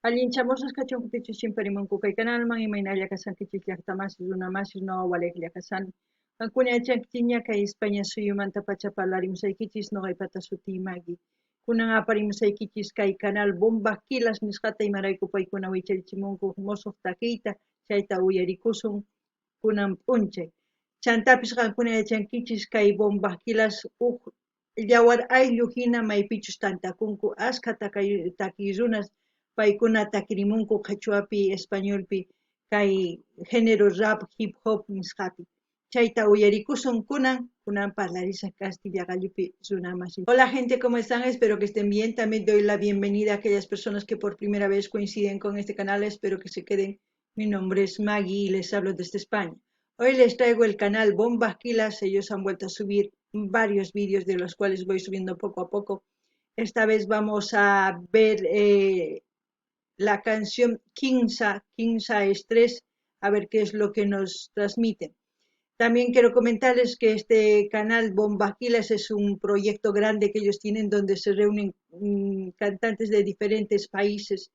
Allinchamusqas kachunkichis chimparimunku kay kanalman, imaynalla kashankichis llaqtamasis, runamasis, noqa walejlla kashani. Qankuna yachankichikña kay España suyumantapacha parlarimusaykichis, noqaypata sutiy Maggie. Kunan aparimusaykichis kay canal Bomba Kilas nisqata, imarayku paykuna wicharichimunku mosoq takiyta, chayta uyarikusun kunan p'unchay. Chantapis qankuna yachankichis kay Bomba Kilas uj yawar ayllu hina maypichus tantakunku askha takiy runas, paykuna takirimunku qhichwapi, españolpi, kay género rap, hip hop nisqapi. Chayta uyarikusun kunan, kunan parlarisaq castilla qallupi runamasi. Hola gente, ¿cómo están? Espero que estén bien. También doy la bienvenida a aquellas personas que por primera vez coinciden con este canal. Espero que se queden. Mi nombre es Maggie y les hablo desde España. Hoy les traigo el canal Bombas Kilas. Ellos han vuelto a subir varios vídeos de los cuales voy subiendo poco a poco. Esta vez vamos a ver la canción Kinsa, Kinsa Estrés, a ver qué es lo que nos transmite. También quiero comentarles que este canal Bomba Kilas es un proyecto grande que ellos tienen donde se reúnen cantantes de diferentes países.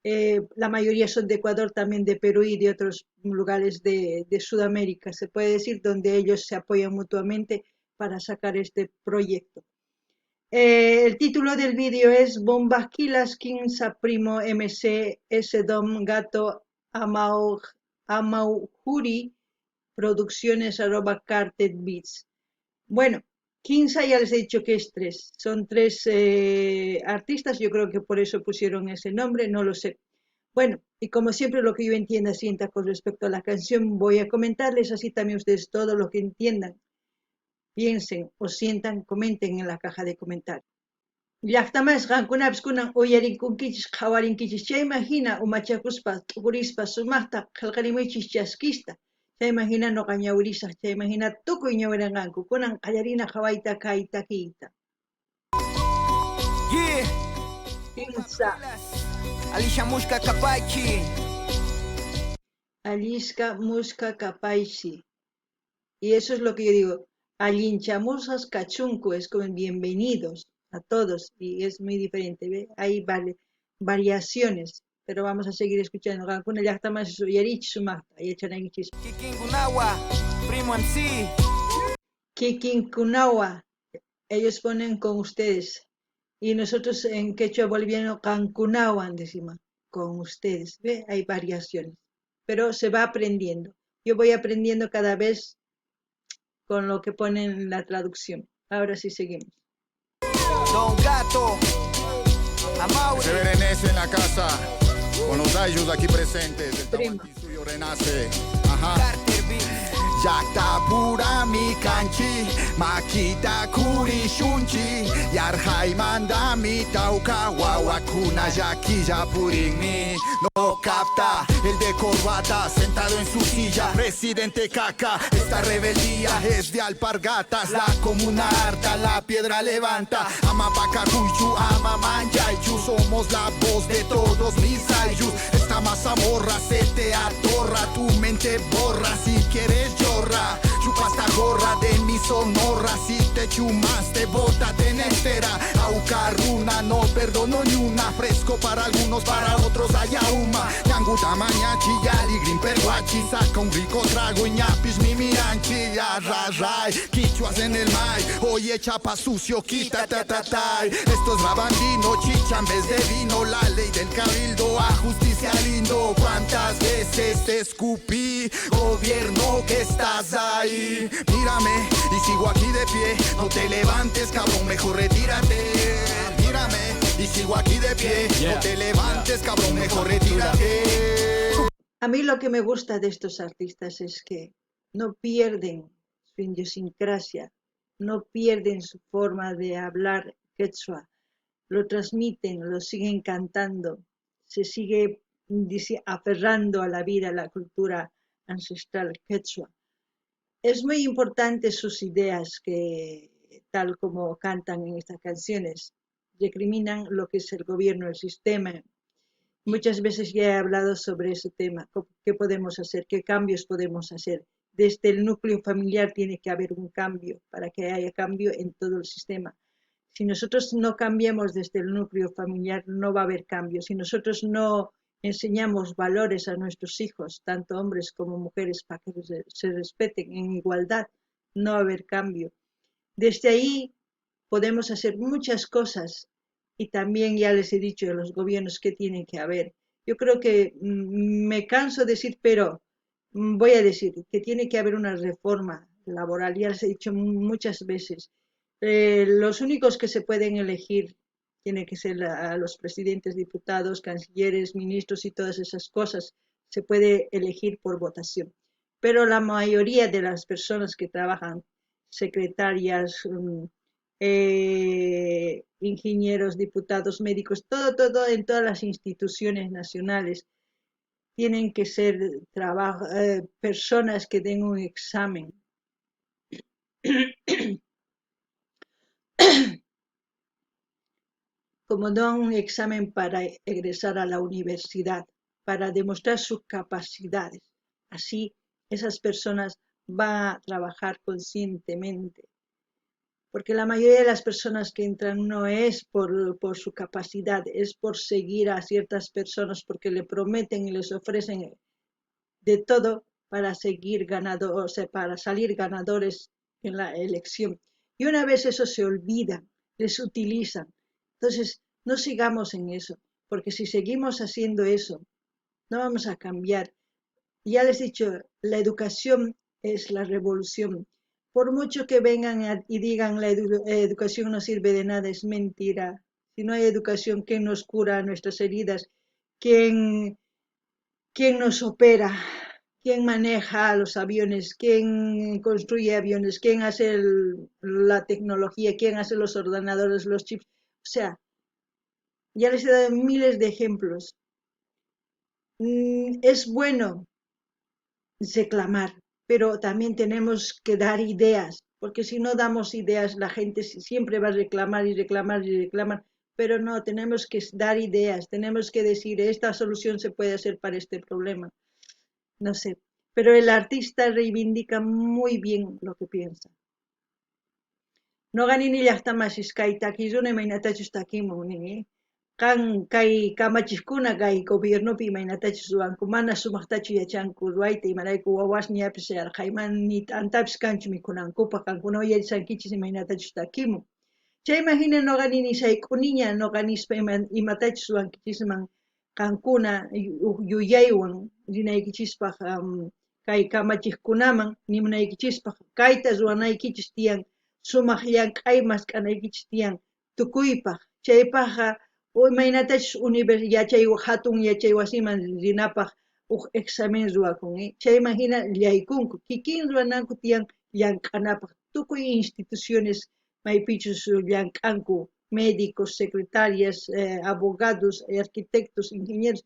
La mayoría son de Ecuador, también de Perú y de otros lugares de Sudamérica, se puede decir, donde ellos se apoyan mutuamente para sacar este proyecto. El título del vídeo es Bombas Kilas, Kinsa Primo MC S Dom Gato Amau, Amaujuri Producciones arroba Cartet Beats. Bueno, Kinsa ya les he dicho que es tres. Son tres artistas, yo creo que por eso pusieron ese nombre, no lo sé. Bueno, y como siempre lo que yo entienda, sienta con respecto a la canción, voy a comentarles así también ustedes todo lo que entiendan, piensen o sientan, comenten en la caja de comentarios. Llaqtamas qankunapis kunan uyarikunkichis qhawarinkichis chayman hina umachakuspa t'ukurispa sumaqta qillqarimuychis chaskista, chayman hina noqa ñawirisaq, chayman hina tukuy ñawiranqanku. Kunan qallarina qhawayta kay takiyta. Yeah. Kinsa. Alisha Mushka Kapaychi. Alishka Mushka Kapaychi. Y eso es lo que yo digo. Allinchamusas kachunku, es como bienvenidos a todos, y es muy diferente, ¿ve? Hay variaciones, pero vamos a seguir escuchando. Qankuna llaqtamas uyarichis sumaqta, yachanaykichis. Kikinkunawa, Primo MC. Kikinkunawa, ellos ponen con ustedes, y nosotros en quechua boliviano qankunawan decimos, con ustedes, ¿ve? Hay variaciones, pero se va aprendiendo. Yo voy aprendiendo cada vez con lo que ponen en la traducción. Ahora sí seguimos. Don Gato, Amauri. Se Berenice en la casa, con los ayus aquí presentes. El Primo. Tahuantinsuyo renace. Ajá. Carter Beats. Llaqta purami kanchi, makita kuri shunchi, yarhaymantami tawka wawakuna llakilla purinmi. No capta el de corbata sentado en su silla, presidente caca, esta rebeldía es de alpargatas, la comuna harta, la piedra levanta, ama pacacuychu, ama manchaychu, somos la voz de todos mis ayus, esta mazamorra se te atorra, tu mente borra, si quieres llora, chupa esta gorra de mi sonorra, si te chumaste, bótate en estera, aucarruna, no perdono ni una, fresco para algunos, para otros ayauma, ñanguta mañachi, yali, green perguachi, saca un rico trago y ñapis mi miranchi, ya ra ray, quichuas en el may, oye chapa sucio, quita ta ta ta, esto es rabandino, chicha en vez de vino, la ley del cabildo, a justicia lindo, cuántas veces te escupí, gobierno que estás ahí, mírame y sigo aquí de pie, no te levantes cabrón, mejor retírate, mírame y sigo aquí de pie, no te levantes cabrón, mejor retírate. A mí lo que me gusta de estos artistas es que no pierden su idiosincrasia, no pierden su forma de hablar quechua, lo transmiten, lo siguen cantando, se sigue aferrando a la vida, a la cultura ancestral quechua. Es muy importante sus ideas que, tal como cantan en estas canciones, recriminan lo que es el gobierno, el sistema. Muchas veces ya he hablado sobre ese tema, qué podemos hacer, qué cambios podemos hacer. Desde el núcleo familiar tiene que haber un cambio para que haya cambio en todo el sistema. Si nosotros no cambiamos desde el núcleo familiar, no va a haber cambio. Si nosotros no enseñamos valores a nuestros hijos, tanto hombres como mujeres, para que se respeten en igualdad, no va a haber cambio. Desde ahí podemos hacer muchas cosas y también ya les he dicho de los gobiernos que tienen que haber. Yo creo que me canso de decir, pero voy a decir que tiene que haber una reforma laboral, ya les he dicho muchas veces. Los únicos que se pueden elegir tienen que ser a los presidentes, diputados, cancilleres, ministros y todas esas cosas. Se puede elegir por votación. Pero la mayoría de las personas que trabajan, secretarias, ingenieros, diputados, médicos, todo, todo en todas las instituciones nacionales, tienen que ser personas que den un examen. Como dan un examen para egresar a la universidad, para demostrar sus capacidades. Así, esas personas van a trabajar conscientemente. Porque la mayoría de las personas que entran no es por su capacidad, es por seguir a ciertas personas porque le prometen y les ofrecen de todo para seguir ganado, o sea, para salir ganadores en la elección. Y una vez eso se olvida, les utilizan. Entonces, no sigamos en eso, porque si seguimos haciendo eso, no vamos a cambiar. Ya les he dicho, la educación es la revolución. Por mucho que vengan y digan la educación no sirve de nada, es mentira. Si no hay educación, ¿quién nos cura nuestras heridas? ¿Quién nos opera? ¿Quién maneja los aviones? ¿Quién construye aviones? ¿Quién hace la tecnología? ¿Quién hace los ordenadores, los chips? O sea, ya les he dado miles de ejemplos. Es bueno reclamar, pero también tenemos que dar ideas, porque si no damos ideas, la gente siempre va a reclamar y reclamar y reclamar, pero no, tenemos que dar ideas, tenemos que decir, esta solución se puede hacer para este problema. No sé, pero el artista reivindica muy bien lo que piensa. Noqa nini llaqtamasis kay takiy runa imaynatachus takimun nin, qan kay kamachiqkuna kay gobiernopi imaynatachus ruwanku, mana sumaqtachu yachanku ruwayta, imarayku wawas ñapis yarqhayman ni t'antapis kanchu mikhunankupaq, qankuna uyarishankichis imaynatachus takimun. Chayman hina noqa nini sayk'uniña noqa nispa imatachus ruwankichisman qankuna yuyaywan rinaykichispaq kay kamachiqkunaman nimunaykichispaq kayta ruwanaykichis tiyan, sumaq llank'ay mask'anaykichis tiyan tukuypaq. Chaypaqqa imaynatachus yachay hatun yachaywasiman rinapaq huk examen ruwakun, chayman hina llaykunku, kikin ruwananku tiyan llank'anapaq tukuy instituciones maypichus llank'anku, médicos, secretarias, abogados, arquitectos, ingenieros,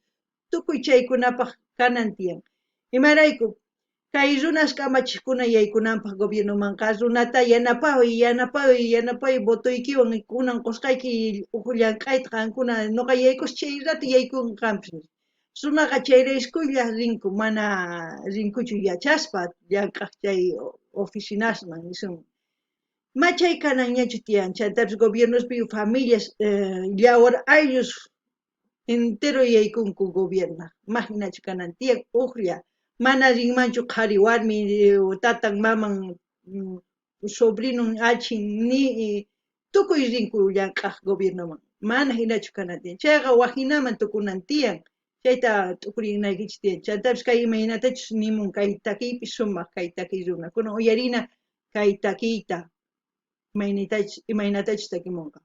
tukuy chaykunapaq kanan tiyan. Imarayku kay runas kamachiqkuna yaykunanpaq gobiernomanqa runata yanapaway, yanapaway, yanapaway votoykiwan kunan qusqayki huk llank'ayta qankuna noqa yaykus chay rato yaykunqanpis. Runaqa chayraykulla rinku, mana rinkuchu yachaspa llank'aq chay oficinasman nisun. Machay kananñachu tiyan, chantapis gobiernospi familias yawar ayllus entero yaykunku gobierna, mahinachu kanan tiyan uqlla. Mana rinmanchu qhari warmi, tatan, maman, sobrinon, achin, ni tukuy rinku llank'aq gobiernoman. Mana hinachu kanan tiyan. Chayqa wajinaman tukunan tiyan. Chayta t'ukurinaykichis tiyan. Chantapis kay imaynatachus nimun kay takiypi sumaq kay takiy runa. Kunan uyarina kay takiyta imaynatachus takimunqa.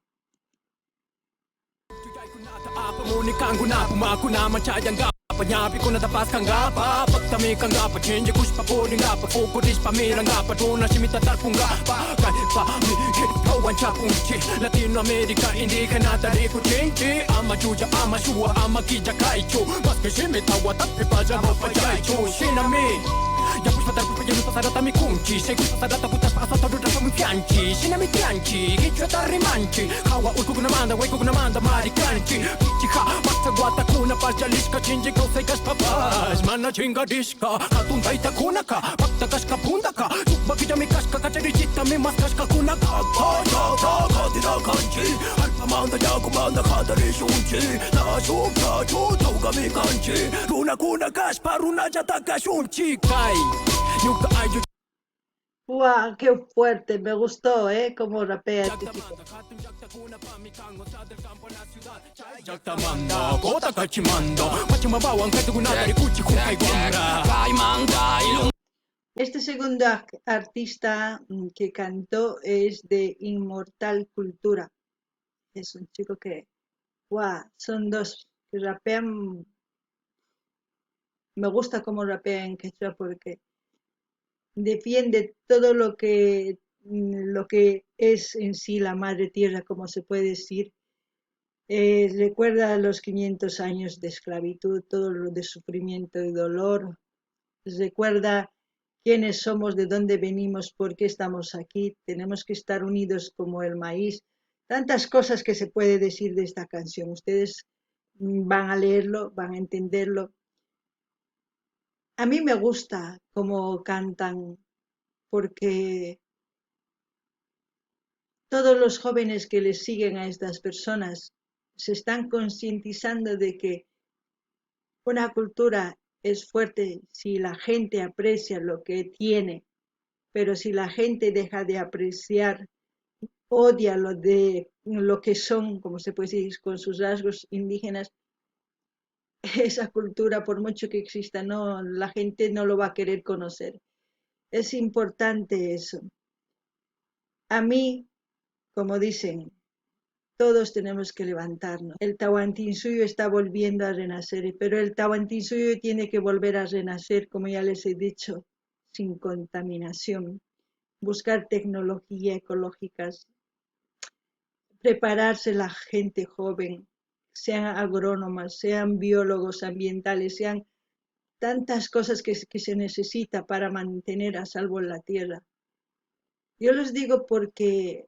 Pañapi kuna tapas kangapa, pagtami kangapa, chinja kuspa puringapa, kukuris pamirangapa, tuna simita tarpungapa, kay pa mi hit hawan chapunchi, Latinoamérica indígena tariku chinchi, ama chucha, ama shua, ama killa kaichu, maske shimita watapi pajama pajaichu, shinami. Ya pues patar ya no pasará mi kunchi, se gusta sarata putas pasata ruta mi fianchi, shinami tianchi, kichwa tarimanchi, hawa urkukuna manda, waikukuna manda, marikanchi, pichiha, mata guata kuna Kashpapash yalishka chinchi kawsay kashpapash mana chinkarishka hatun taytakunaka pakta kashka puntaka shuk makillami kashka kacharichitami maskashkakunaka Qatirakanchik allpamanta yakumanta jatarishunchik Nashunkachu tawkami kanchik runakuna kashpa runallata kashunchik kay ñuka ayllu ¡Guau! ¡Qué fuerte! Me gustó, ¿eh? Cómo rapea este chico. Llaqtamanta Cotacachimanto Pachamamawan kaytukunata rikuchi kay wamra Este segundo artista que cantó es de Inmortal Cultura. Es un chico que, ¡guau! Son dos que rapean. Me gusta cómo rapea en quechua porque defiende todo lo que es en sí la madre tierra, como se puede decir. Recuerda los 500 años de esclavitud, todo lo de sufrimiento y dolor. Recuerda quiénes somos, de dónde venimos, por qué estamos aquí. Tenemos que estar unidos como el maíz. Tantas cosas que se puede decir de esta canción. Ustedes van a leerlo, van a entenderlo. A mí me gusta cómo cantan porque todos los jóvenes que les siguen a estas personas se están concientizando de que una cultura es fuerte si la gente aprecia lo que tiene, pero si la gente deja de apreciar, odia lo que son, como se puede decir, con sus rasgos indígenas, esa cultura, por mucho que exista, no, la gente no lo va a querer conocer. Es importante eso. A mí, como dicen, todos tenemos que levantarnos. El Tahuantinsuyo está volviendo a renacer, pero el Tahuantinsuyo tiene que volver a renacer, como ya les he dicho, sin contaminación. Buscar tecnología ecológicas, prepararse la gente joven, sean agrónomas, sean biólogos ambientales, sean tantas cosas que se necesita para mantener a salvo la tierra. Yo los digo porque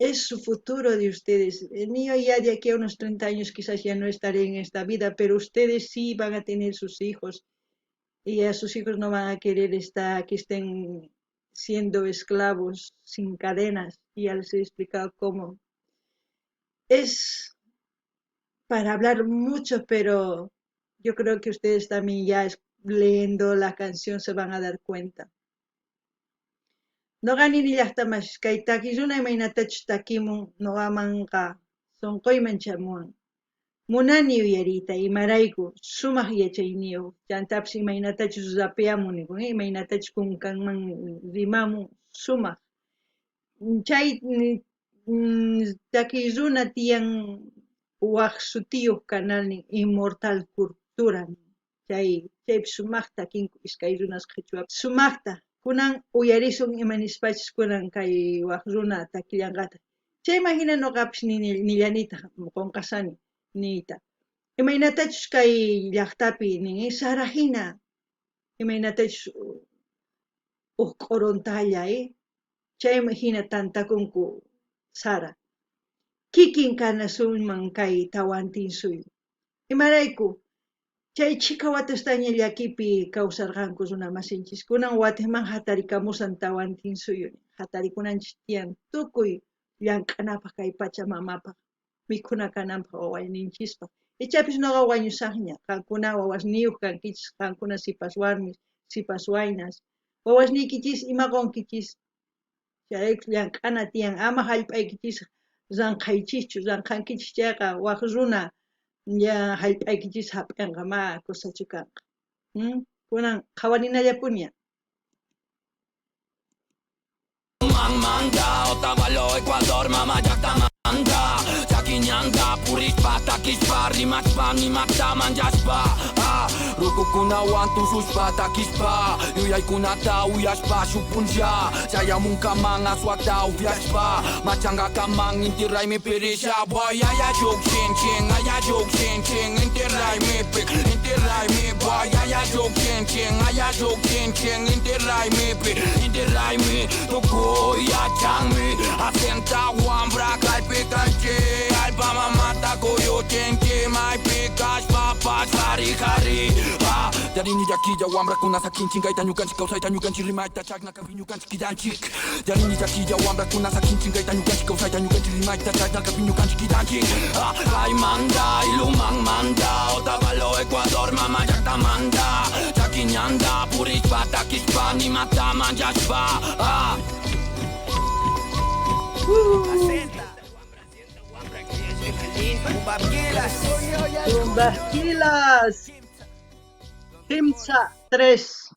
es su futuro de ustedes. El mío ya de aquí a unos 30 años quizás ya no estaré en esta vida, pero ustedes sí van a tener sus hijos y a sus hijos no van a querer que estén siendo esclavos sin cadenas. Y ya les he explicado cómo. Es para hablar mucho, pero yo creo que ustedes también ya leyendo la canción se van a dar cuenta. Noqa nini llaqtamasis kay taki runa imaynatachus takimun noqamanqa sunquyman chamuwan. Munani uyariyta imarayku sumaq yachayniyuq chantapis imaynatachus rapeamun nikun imaynatachus kunkanman rimamun sumaq. Chay takiy runa tiyan waq sutiyuq kanalnin Inmortal Cultura chay chaypi sumaqta takinku iskay runas qhichwapi sumaqta. Kunan uyarisun ima nispachus kunan kay waq runa takillanqataq. Chayman hina noqapis nillanitaq qunqasani niyta. Imaynatachus kay llaqtapi nin sara hina imaynatachus uj q'uruntalla chayman hina tantakunku sara. Kikin kanasunman kay Tawantinsuyu. Imarayku chay chhika watastaña llakipi kawsarqanku runa masinchis. Kunan watiqman hatarikamusan Tawantinsuyu. Hatarikunanchis tiyan tukuy llank'anapaq kay Pachamamapaq, mikhuna kananpaq wawayninchispaq. Ichapis noqa wañusaqña, qankuna wawasniyuq kankichis, qankuna sipas warmis, sipas waynas. Wawasniykichis ima qunkichis? Chayrayku llank'ana tiyan, ama hallp'aykichis ranqhaychischu, ranqhankichis chayqa waq runa ya hallp'aykichis hap'inqa ma kusachu kanqa. Kunan qhawarinallapuni. Manta, Otavalo, Ecuador, mama llaqtamanta Chakiñanta, purispa, takispa, rimaspa, nimata, manchaspa. Rukukunawan tushuspa, takispa, yuyaykunata uyaspa, shuk punlla Chayamunkaman aswata upyaspa, machangakaman inti raymi pirisha. Boy, aya llukshinchin, aya llukshinchin, inti raymipi, inti raymi. Boy, aya llukshinchin, aya llukshinchin, inti raymipi, inti raymi. Tukuy yachanmi, asienta wambra kaypi kanchik. Mamata kuyuchinki maypi kashpapash Hari hari ha Yarini llakilla wamrakuna sakinchin kayta ñukanchik kawsayta ñukanchik rimayta chakna kapi ñukanchik kidanchik Yarini llakilla wamrakuna sakinchin kayta ñukanchik kawsayta ñukanchik rimayta chakna kapi ñukanchik kidanchik ha Raymanda Ilumánmanta Otavalo Ecuador mama llaktamanta Chakiñanta purishpa takishpa nimata manchashpa ha Tumbasquilas. Kimsa 3.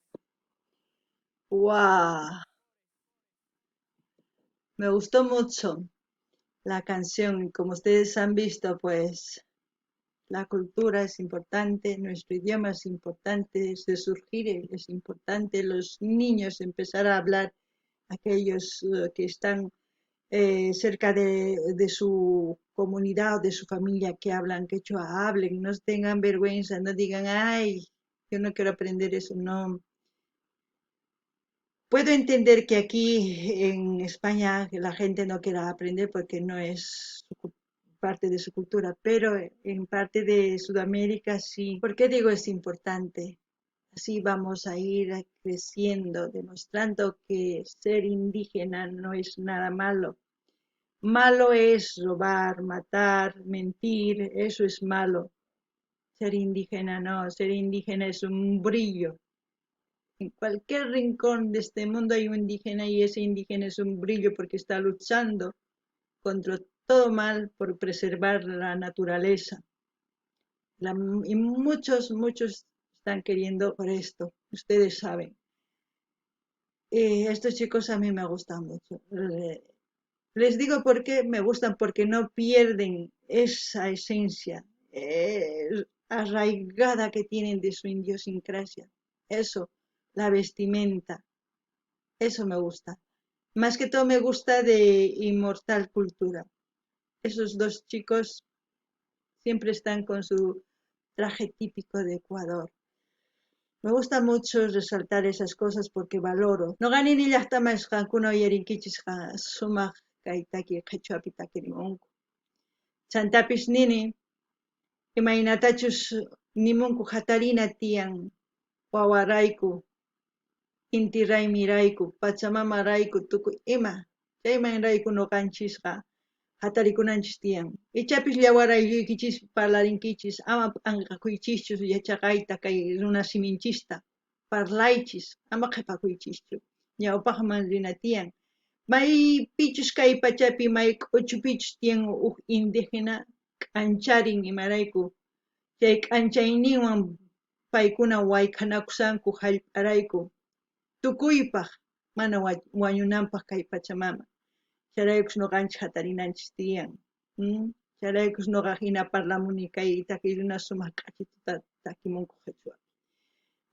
¡Wow! Me gustó mucho la canción y como ustedes han visto, pues la cultura es importante, nuestro idioma es importante, de surgir es importante, los niños empezar a hablar, aquellos que están cerca de su comunidad o de su familia que hablan quechua, hablen, no tengan vergüenza, no digan, ay, yo no quiero aprender eso, no. Puedo entender que aquí en España la gente no quiera aprender porque no es parte de su cultura, pero en parte de Sudamérica sí. ¿Por qué digo es importante? Así vamos a ir creciendo, demostrando que ser indígena no es nada malo. Malo es robar, matar, mentir, eso es malo. Ser indígena no, ser indígena es un brillo. En cualquier rincón de este mundo hay un indígena y ese indígena es un brillo porque está luchando contra todo mal por preservar la naturaleza. Y muchos, muchos están queriendo por esto, ustedes saben. Estos chicos a mí me gustan mucho. Les digo por qué me gustan, porque no pierden esa esencia arraigada que tienen de su idiosincrasia. Eso, la vestimenta, eso me gusta. Más que todo me gusta de Inmortal Cultura. Esos dos chicos siempre están con su traje típico de Ecuador. Me gusta mucho resaltar esas cosas porque valoro. Noqa nini llaqtamas qankuna uyarinkichis sumaq kay taki qhichwapi takirimunku. Chantapis nini imaynatachus nimunku hatarina tiyan wawarayku, inti raymirayku, pachamamarayku, tukuy ima. Chaymanrayku nuqanchisqa hatarikunanchis tiyan. Ichapis llawaraylluykichis parlarinkichis, ama p'anqakuychischu yachaqayta kay runa siminchista. Parlaychis, ama qhipakuychischu. Ñawpaqman rina tiyan. Maypichus kay pachapi, may k'uchupichus tiyan uj indígena k'ancharin imarayku. Chay k'anchayninwan paykuna wayk'anakusanku hallp'arayku. Tukuypaq mana wañunanpaq kay pachamama. Chayraykus nuqanchik hatarinanchis tiyan. Chayraykus nuqa hina parlamuni kay takiy runa sumaq k'achituta takimunku qhichwapi.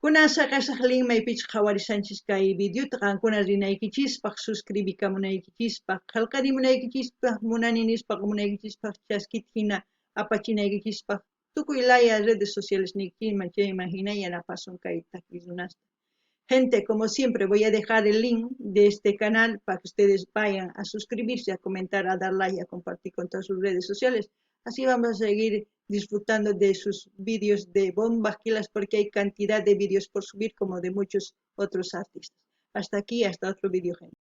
Kunan saqasaq link maypichus qhawarisanchis kay videota qankuna rinaykichispaq, suscribikamunaykichispaq, qillqarimunaykichispaq, munani nispa qumunaykichispaq, chaskita hina apachinaykichispaq, tukuy laya redes sociales niykiman chayman hina yanapasun kay takiy runasta. Gente, como siempre, voy a dejar el link de este canal para que ustedes vayan a suscribirse, a comentar, a dar like, a compartir con todas sus redes sociales. Así vamos a seguir disfrutando de sus vídeos de Bombas Quilas, porque hay cantidad de vídeos por subir como de muchos otros artistas. Hasta aquí, hasta otro vídeo, gente.